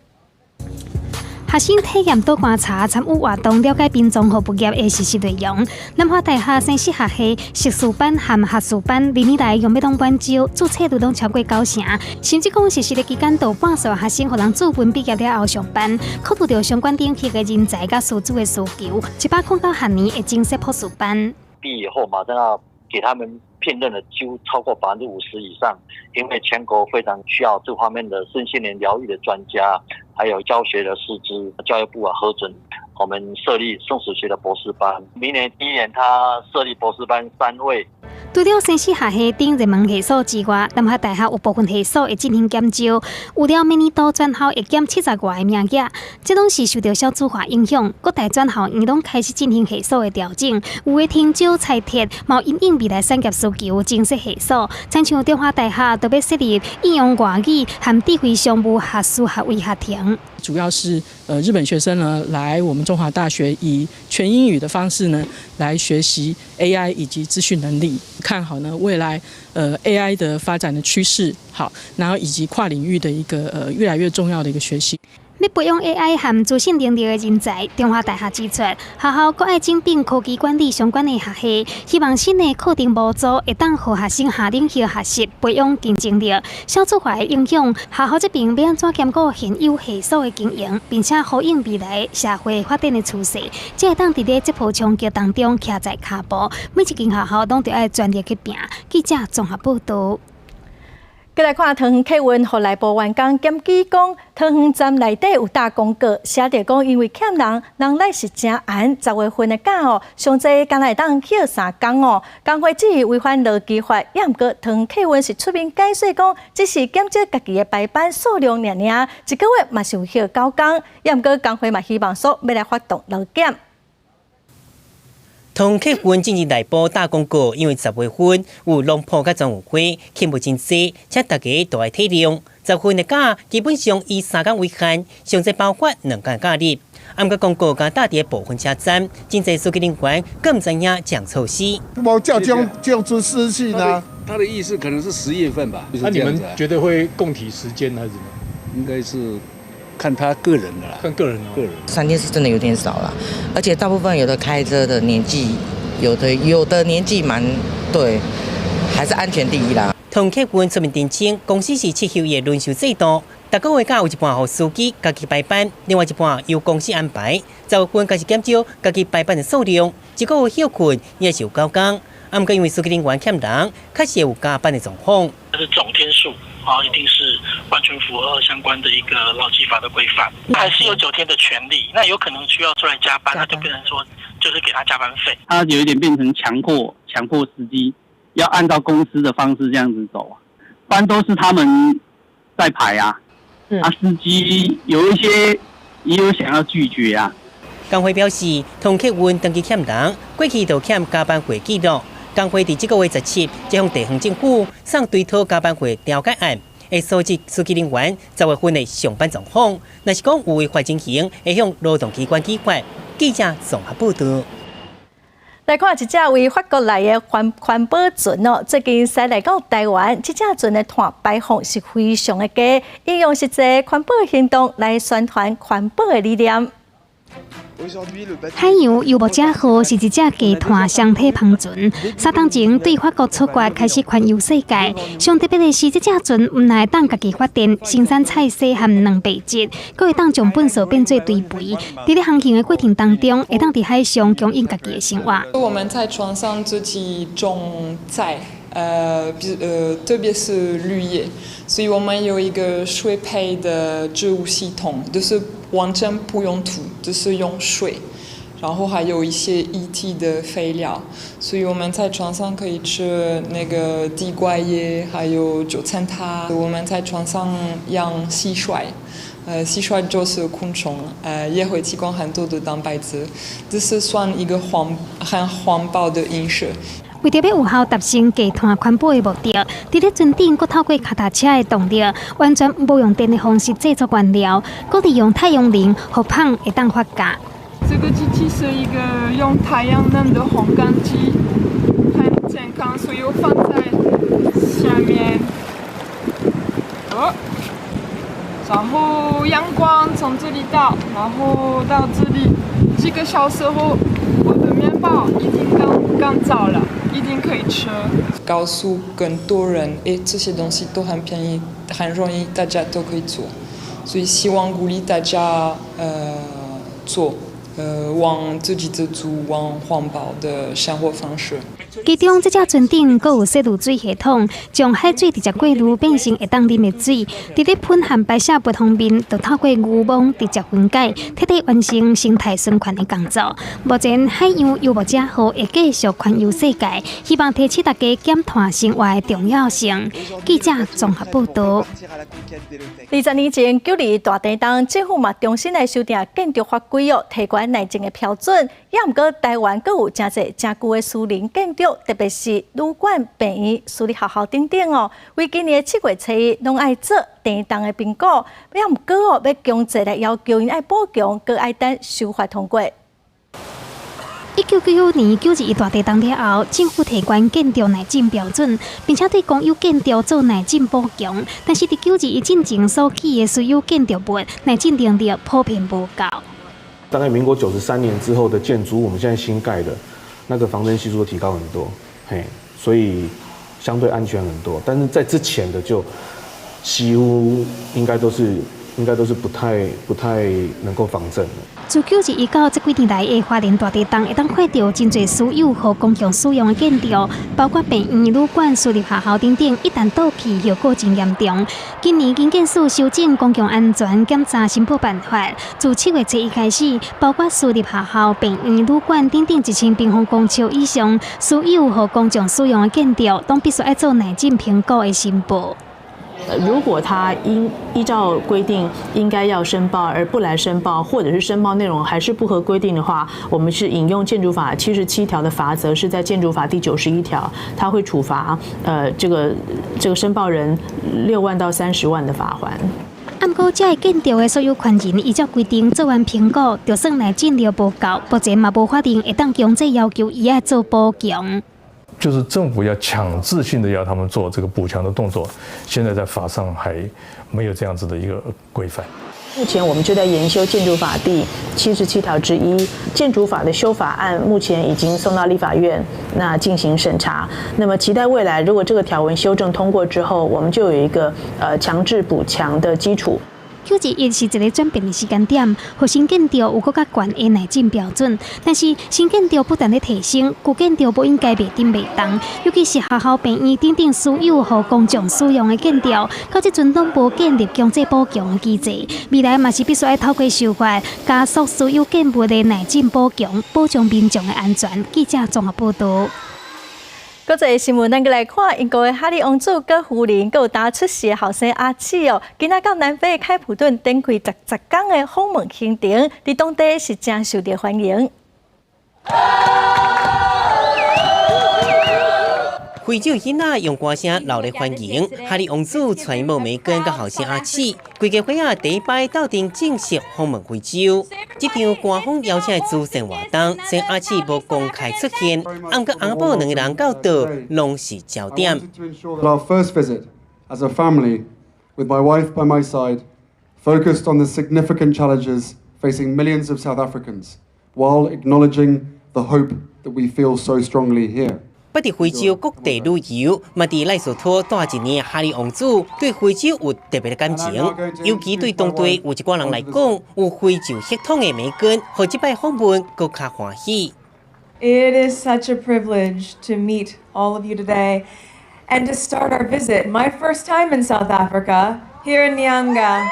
S26: 學生體驗倒觀察、參與活動，了解殯葬服務業的實習內容。南華大學生死學系碩士班和學士班，歷年來用欲攏滿招，注冊率攏超過九成。甚至講實習的期間，就半數學生予人注文畢業了後上班，考慮著相關領域的人才佮師資的需求，109學年會增設博士班。
S27: 畢業後馬上要給他們聘任的幾乎超過50%以上，因為全國非常需要這方面的身心靈療癒的專家，還有教學的師資。教育部啊核准我們設立生死學的博士班，明年第一年他設立博士班3位。
S26: 除了生死學系等熱門系所之外，南華大學有部分系所會進行減招，有了每年度轉校會減70外個名額，這攏是受著少子化影響。各大轉校院攏開始進行系所的調整，有的停招裁撤，嘛因應未來產業需求增設系所。親像中華大學就欲設立應用外語和智慧商務學士學位學程。
S28: 主要是日本學生呢來我們中華大學以全英語的方式呢來學習 AI 以及資訊能力，看好呢未來AI 的發展的趨勢，好，然後以及跨領域的一個越來越重要的一個學習。
S26: 欲培養 AI 和資訊能力的人才，中華大學指出，學校閣愛整併科技管理相關的學系，希望新的課程模組會當予學生跨領域學習，培養競爭力。少子化的影響，學校這邊欲按怎兼顧現有系所的經營，並且呼應未來社會發展的趨勢，才會當佇咧這波衝擊當中徛在跤步。每一間學校攏著愛全力去拚。記者綜合報道。
S1: 閣來看桃園客運予內部員工檢舉講，桃園站內底有貼廣告，寫著講因為欠人，人力是誠絚，10月份的假哦，上濟敢若會當歇3工哦。工會質疑違反勞基法，也毋過桃園客運是出面解釋講，只是減少家己的排班數量爾爾，一個月嘛是有歇9工，也毋過工會嘛希望說欲來發動勞檢。
S29: 桃園客運進前內部貼廣告，因為10月份有農圃佮專運會，客人真濟，請大家都愛體諒。10月份的假基本上以3工為限，上濟包括2工假日。毋過廣告共貼佇部分車站，真濟司機人員更毋知影這項措施。
S30: 無照這種事情啊。
S31: 他的意思可能是10月份吧。
S17: 那你們覺得會共體時艱還是什麼？
S31: 應該是
S3: 看他個人的啦，
S17: 看個人，
S3: 個人。
S4: 3天是真的有點少了，而且大部分有的開車的年紀，有的年紀蠻對，還是安全第一啦。
S29: 同客運出面澄清，公司是七休一輪休制度，逐個月假有一半予司機家己排班，另外一半由公司安排。10月份開始減少家己排班的數量，一個月歇睏也是有9工。啊，毋過因為司機人員欠人，確實有加班的狀況。
S5: 但是總天數啊，一定是完全符合相關的一個勞基法的規範，還是有9天的權利。那有可能需要出來加班，那就變成說，就是給他加班費。
S11: 他有一點變成強迫司機要按照公司的方式這樣子走，班都是他們在排啊，啊，司機有一些也有想要拒絕啊。
S29: 工會表示，同客運長期欠人，過去就欠加班費記錄。工會佇這個月17，將向地方政府送追討加班費調解案，會收集司機人員10月份的上班狀況。若是講有違法情形，會向勞動機關舉發。記者綜合報道。
S1: 來看一隻為法國來的環保船哦，最近駛來到台灣，這隻船的碳排放是非常的低，應用實際環保行動來宣傳環保的理念。
S26: 海洋遊牧者號是一隻低碳雙體帆船，3冬前對法國出發開始環遊世界。上特別的是，這隻船毋但會當家己發電、生產菜蔬和蛋白質，閣會當將糞埽變做堆肥。佇咧航行的過程當中，會當佇海上供應家己的生活。
S12: 我們在船上自己種菜，特別是綠葉，所以我們有一個水培的植物系統，就是完全不用土，就是用水，然後還有一些液體的肥料，所以我們在船上可以吃那個地瓜葉，還有九層塔。我們在船上養蟋蟀，蟋蟀就是昆蟲，也會提供很多的蛋白質，這是算一個很環保的飲食。
S26: 為著欲有效達成低碳環保的目的，佇咧船頂閣透過跤踏車的動力，完全無用電的方式製作原料，閣利用太陽能，予麭會當發酵。
S12: 這個機器是一個用太陽能的烘乾機，很健康，所以我放在下面。哦，然後陽光從這裡到，然後到這裡，幾個小時後，我的麵包已經乾燥了。一定可以吃。告訴更多人，誒，這些東西都很便宜，很容易，大家都可以做。所以希望鼓勵大家，做，往自給自足、往環保的生活方式。
S26: 其中，這隻船頂閣有洗濾水系統，將海水直接過濾變成會當啉的水。佇咧糞和排泄物方面，就透過漁網直接分解，徹底完成生態循環的工作。目前，海洋遊牧者號會繼續環遊世界，希望提醒大家減碳生活的重要性。記者綜合報道。
S1: 20年前，9·21大地震，政府嘛重新來修訂建築法規哦，提懸耐震的標準。也毋過台灣閣有誠濟誠舊的私人建築，特別是旅館、病院、私立學校等等哦，為今年7月7日，攏愛做地震的評估。也毋過哦，欲強制來要求𪜶愛補強，閣愛等修法通過。
S26: 1999年9·21大地震了後，政府提懸建築耐震標準，並且對公有建築做耐震補強。但是佇9·21進前所起的私有建築物，耐震能力普遍無夠。
S13: 大概民國93年之後的建築，我們現在新蓋的，那個防震係數都提高很多，嘿，所以相對安全很多。但是在之前的就幾乎應該都是不太能夠防震的。
S26: 自9·21到這幾年來的花蓮大地震，會當看著真濟私有和公共使用的建築，包括病院、旅館、私立學校等等，一旦倒去，後果真嚴重。今年營建署修正公共安全檢查申報辦法，自7月7日開始，包括私立學校、病院、旅館等等1000平方公尺以上私有和公眾使用的建築，攏必須愛做耐震評估的申報。
S15: 如果他應依照規定應該要申報而不來申報，或者是申報內容還是不合規定的話，我們是引用建築法77條的罰則，是在建築法第91條，他會處罰這個申報人6萬到30萬的罰鍰。
S26: 毋過，這个建築的所有權人依照規定做完評估，就算耐震力無夠，目前嘛無法令會當強制要求伊愛做補強。
S16: 就是政府要強制性的要他們做這個補強的動作，現在在法上還沒有這樣子的一個規範。
S15: 目前我們就在研修建築法第77條之1，建築法的修法案目前已經送到立法院，那進行審查。那麼期待未來，如果這個條文修正通過之後，我們就有一個強制補強的基礎。
S26: 9.11是一個轉變的時間點，予新建築有閣較懸的耐震標準。但是新建築不斷咧提升，舊建築無應該袂振袂動。尤其是學校、病院等等私有予公眾使用的建築，到這陣攏無建立強制補強的機制。未來嘛是必須愛透過修法，加速私有建物的耐震補強，保障民眾的安全。記者綜合報導。
S1: 國際新聞，咱閣來看英國的哈利王子佮夫人，閣有焦出世的後生阿姊哦，今仔到南非開普敦展開10天的訪問行程，佇當地是誠受著歡迎。
S29: 非洲囡仔用歌聲熱烈歡迎哈利王子，揣某梅根佮後生阿姊，規家伙仔第一擺鬥陣正式訪問非洲。這場官方邀請的慈善活動，雖然阿姊無公開出現，毋過翁仔某兩个人到佗攏是焦點。
S3: Our first visit as a family, with my wife by my side, focused on the significant challenges facing millions of South Africans, while acknowledging the hope that we feel so strongly here.
S29: 捌佇非洲各地旅遊，嘛佇賴索托蹛一年的哈利王子對非洲有特別的感情，尤其對當地有一寡人來講，有非洲血統的梅根，予這擺訪問閣較歡喜。
S6: It is such a privilege to meet all of you today and to start our visit. My first time in South Africa, here in Nyanga.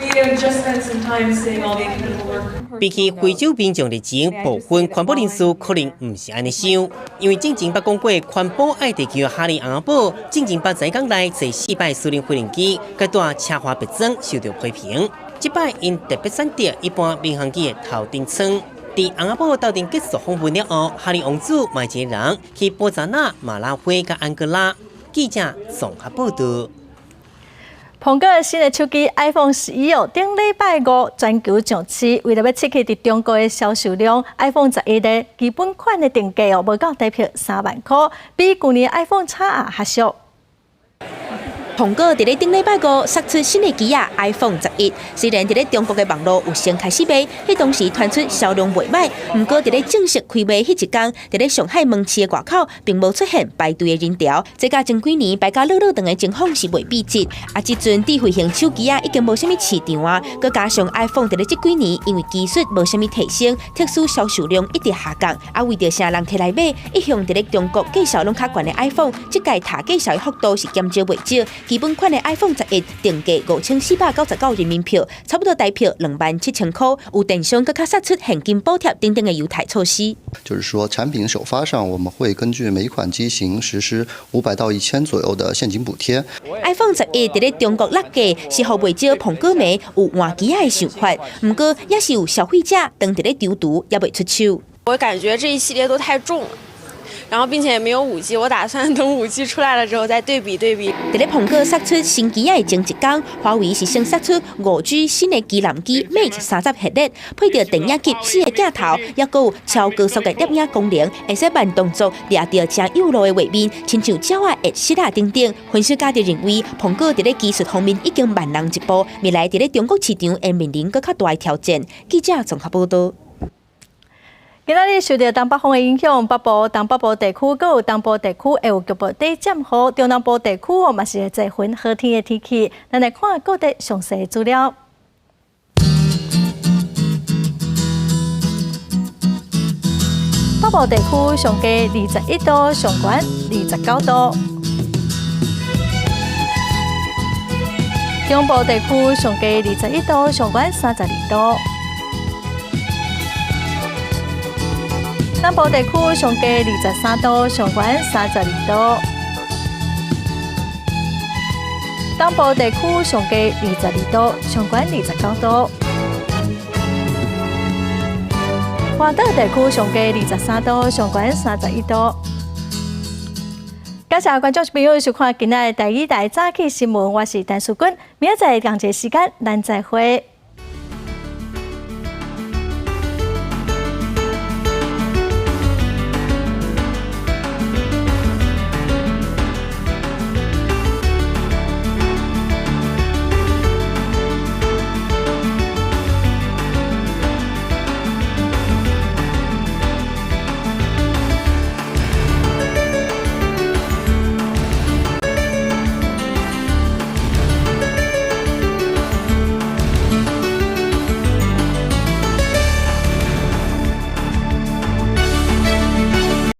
S6: We have just spent some time seeing all the incredible work.
S29: 比起非洲民眾熱情，部分環保人士可能毋是按呢想，因為進前捌講過環保愛地球的哈利翁仔某，進前捌在港內坐四擺私人飛行機，佮帶奢華別裝受著批評。這擺𪜶特別選擇一般民航機的頭等艙。佇翁仔某鬥陣結束訪問了後，哈利王子嘛一个人去波札那、馬拉維佮安哥拉。記者綜合報導。
S1: 蘋果新的手機 iPhone 11哦，頂禮拜五全球上市，為著欲刺激佇中國的銷售量，iPhone 11的基本款的定價哦，無夠台幣3萬箍，比舊年 iPhone XR 較俗。
S8: 蘋果佇咧頂禮拜五釋出新的機仔 iPhone 十一，雖然佇咧中國的網路有先開始賣，彼當時傳出銷量袂䆀，毋過佇咧正式開賣彼一工，佇咧上海門市的外口並無出現排隊的人潮，這佮前幾年排甲落落長的情況是袂比這。啊，這陣智慧型手機仔已經無啥物市場啊，閣加上 iPhone 佇咧這幾年因為技術無啥物提升，特殊銷售量一直下降，啊，為著啥人提來買，一向佇咧中國價數攏較懸的 iPhone，這屆塔價數的幅度是減少袂少。基本款的 iPhone 11定價5499人民幣，差不多台幣2萬7千箍。有電商閣較釋出現金補貼等等的優待措施。
S7: 就是說，產品首發上，我們會根據每款機型實施500到1000左右的現金補貼。
S8: iPhone 11佇咧中國落架，是予袂少蘋果迷有換機仔的想法。毋過，也是有消費者當佇咧躊躇，猶未出手。
S18: 我感覺這一系列都太重了。然後，並且也沒有5G，我打算等5G 出來了之後再對比對比。
S8: 佇咧蘋果釋出新機仔的前一工，華為是先釋出5G 新的旗艦機 Mate 30系列，配著電影級四个鏡頭，猶閣有超高速的攝影功能，會使慢動作掠著誠幼路的畫面，親像鳥仔的翕攝啊等等。分析家就認為，蘋果佇咧技術方面已經慢人一步，未來佇咧中國市場會面臨閣較大的挑戰。記者綜合報導。
S1: 今仔日受著東北風的影響，北部、東北部地區閣有東部地區會有局部短暫雨，中南部地區哦嘛是會濟雲好天的天氣。咱來看各地詳細的資料。北部地區上低21度，上懸29度。中部地區上低21度，上懸32度。南部地區上低23度，上懸32度。東部地區上低22度，上懸29度。華島地區上低23度，上懸31度。感謝觀眾朋友收看今仔的第一台早起新聞，我是陳淑君，明仔載仝一个時間，咱再會。